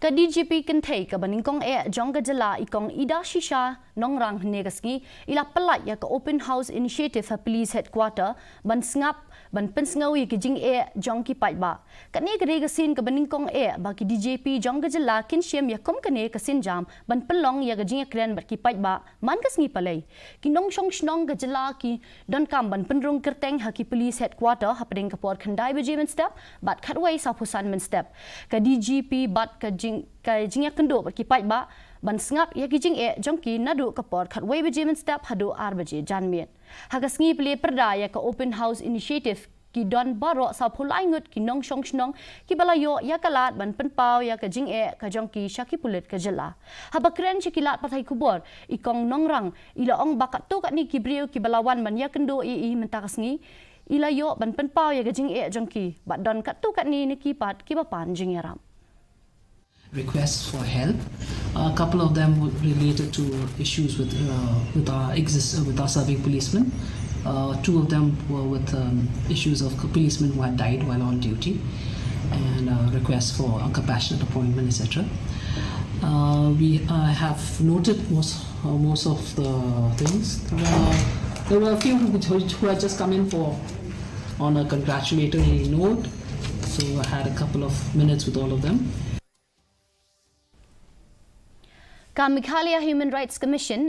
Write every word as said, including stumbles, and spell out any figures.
Ka D G P kynthei kaba nyngkong eh jong ka jylla i Kong Idashisha Nongrang hynne ka sngi i la pyllait ïa ka Open House Initiative ha Police Headquarter ban sngap ban pynsngew ïa ki jingeh jong ki paidbah. Kane ka dei ka sien kaba nyngkong eh ba ki D G P jong ka jylla kin shim ïa kum kane ka sienjam ban pynlong ïa ka jingïakren bad ki paidbah man ka sngi Palei. Ki nongshong shnong ka jylla ki donkam ban pynrung kyrteng ha ki Police Headquarter hapdeng ka por khyndai baje mynstep bad khatwei sawphew san mynstep. Ka D G P bad ka jing ka jingïakynduh bad ki paidbah ban sngap ïa ki jingeh jong ki naduh ka por khatwei baje mynstep haduh ar baje janmiet. Ha ka sngi plie pyrda ïa ka Open House Initiative ki don baroh sawphew lai ngut ki nongshong shnong kiba la ïoh ïa ka lad ban pynpaw ïa ka jingeh ka jong ki sha ki pulit ka jylla. Haba kren sha ki lad pathai khubor i Kong Nongrang i la ong ba katto katne ki briew kiba la wan ban ïakynduh ïa i mynta ka sngi i la ïoh ban pynpaw ïa ka jingeh jong ki bad don katto katne na ki pat kiba pan jingïarap. Requests for help. A couple of them were related to issues with uh, with our exist uh, with our serving policemen. Uh, two of them were with um, issues of policemen who had died while on duty, and uh, requests for a compassionate appointment, et cetera. Uh, we I have noted most uh, most of the things. Uh, there were a few who, who had just come in for on a congratulatory note, so I had a couple of minutes with all of them. Ka Meghalaya Human Rights Commission